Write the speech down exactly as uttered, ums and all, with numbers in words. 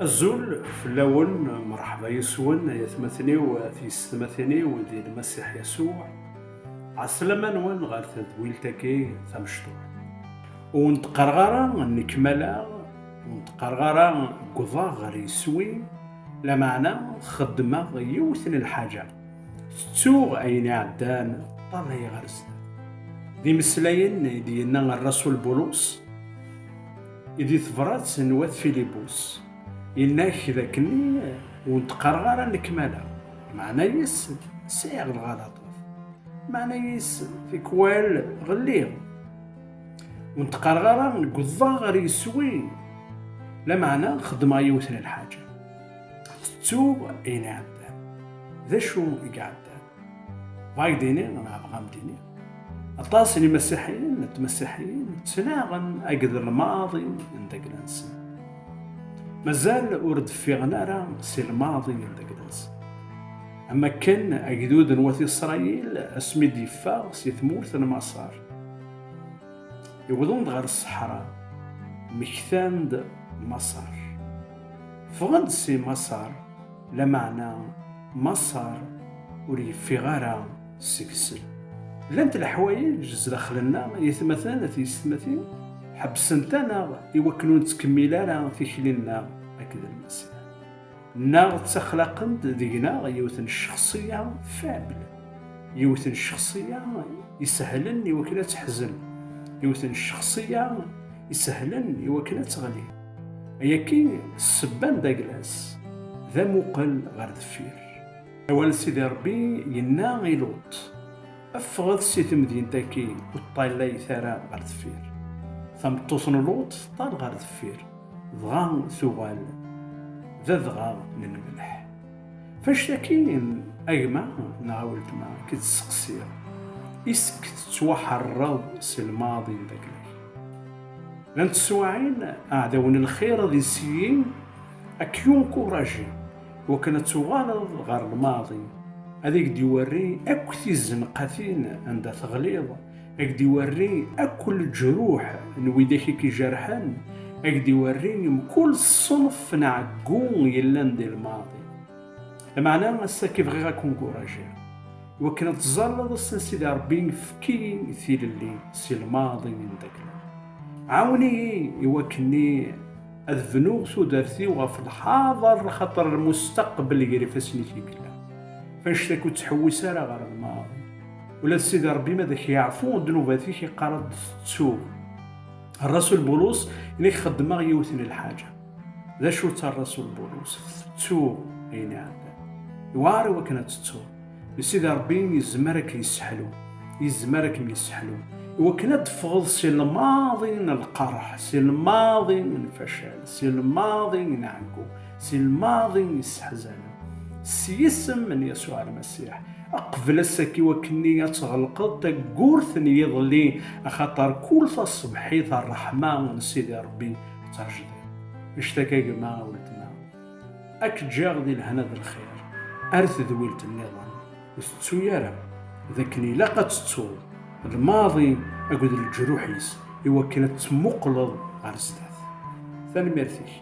Azul fell-awen, merḥba yes-wen, ay atmaten-iw, tiyessetmatin-iw di Lmasiḥ Yasuɛ. Ɛeslama-nwen ɣer tedwilt-agi tamecṭuḥt. Ur n-d-qqareɣ ara nekmaleɣ, ur n-d-qqareɣ ara wwḍeɣ ɣer yiswi, lameɛna xeddmeɣ yiwet n lḥaǧa. Tettuɣ ayen iɛeddan, ṭṭalay ɣer zdat. D imeslayen i d-yenna rrasul Bulus i di tebrat n wat Filibus. Yenna-k d akken ur n-d-qqareɣ ara nekmaleɣ, meɛna-yes sɛiɣ lɣalaṭat, meɛna-yes tikwal ɣelliɣ. Ur n-d-qqareɣ ara wwḍeɣ ɣer yiswi, lameɛna xeddmeɣ yiwet n lḥaǧa. Tettuɣ ayen iɛeddan. D acu i iɛeddan? Bɣiɣ d-iniɣ, neɣ bɣiɣ ad m-d-iniɣ, aṭas n imasiḥiyen, n tmasiḥiyin ttnaɣen akked lmaḍi n dagla-nsen. Mazal ur d-ffiɣen ara si lmaḍi n dagla-nsen. Am akken agdud n wat Isṛayil asmi d-yeffeɣ si tmurt n Maṣer, iwḍen-d ɣer ṣṣeḥra, mmektan-d Maṣer. Ffɣen-d si Maṣer, lameɛna Maṣer ur yeffiɣ ara seg-sen. Llant leḥwayeǧ zdaxel-nneɣ, yetmaten, tiyessetmatin, ḥebsent-aneɣ i wakken ur nettkemmil ara tikli-nneɣ akked Lmasiḥ. Neɣ ttaxlaqent deg-neɣ yiwet n ccexṣiya faible, yiwet n ccexṣiya isehlen i wakken ad teḥzen, yiwet n ccexṣiya isehlen i wakken ad teɣli. Ayagi ssebba n dagla-s d amuqel ɣer deffir. Awal n Sidi Ṛebbi yenna i Luṭ: "Ffɣet si temdint-agi, ur ṭṭalayet ara ɣer deffir." Tameṭṭut n Luṭ teṭṭal ɣer deffir, dɣa tuɣal d adɣaɣ n lmelḥ. F annect-agi, a gma neɣ a weltma, i k-id-sseqsiɣ: isek tettwaḥerreḍ si lmaḍi n dagla-k? Llant teswiɛin, aɛdaw n lxir ad yesyi ad k-yunkuraji i wakken ad tuɣaleḍ ɣer lmaḍi, ad ak-d-iwerri akk tizenqatin anda teɣliḍ, ad ak-d-iwerri akk leǧruḥ n widak i k-ijerḥen, ad ak-d-iwerri mkul ṣṣenf n ɛeggu yellan di lmaḍi. Lameɛna ass-agi bɣiɣ ad k-unkurajiɣ i wakken ad tẓalleḍ ass n Sidi Ṛebbi, efk-iyi tilelli si lmaḍi n dagla. Ɛawen-iyi i wakken ad bnuɣ tudert-iw ɣef lḥaḍer, xaṭer lmustaqbel gar ifassen-ik i yella. F annect-agi ur ttḥewwis ara ɣer lmaḍi. Ula d Sidi Ṛebbi ma ad ak-yeɛfu ddnubat-ik, iqqar-d tettuɣ. Rrasul Bulus yenna-k xeddmeɣ yiwet n lḥaǧa. D acu d rrasul Bulus? Tettuɣ ayen iɛeddan. Yewɛer i wakken ad tettuɣ. Sidi Ṛebbi yezmer ad k-yesseḥlu, yezmer ad kem-yesseḥlu i wakken ad d-teffɣeḍ si lmaḍi n lqerḥ, si lmaḍi n lfacal, si lmaḍi n ɛeggu, si lmaḍi n yisseḥzanen. S yisem n Yasuɛ Lmasiḥ, qbel ass-agi wakken ad tɣelqeḍ tawwurt n yiḍelli, axaṭer kul taṣebḥit ṛṛeḥma n Sidi Ṛebbi d tajdiṭ. Annect-agi a gma, a weltma, ad k-ǧǧeɣ di lehna d lxir ar tedwilt nniḍen. Ur tettu ara d akken ilaq ad tettuḍ lmaḍi akked leǧruḥ-is i wakken ad temmuqleḍ ɣer zdat. Tanemmirt-ik.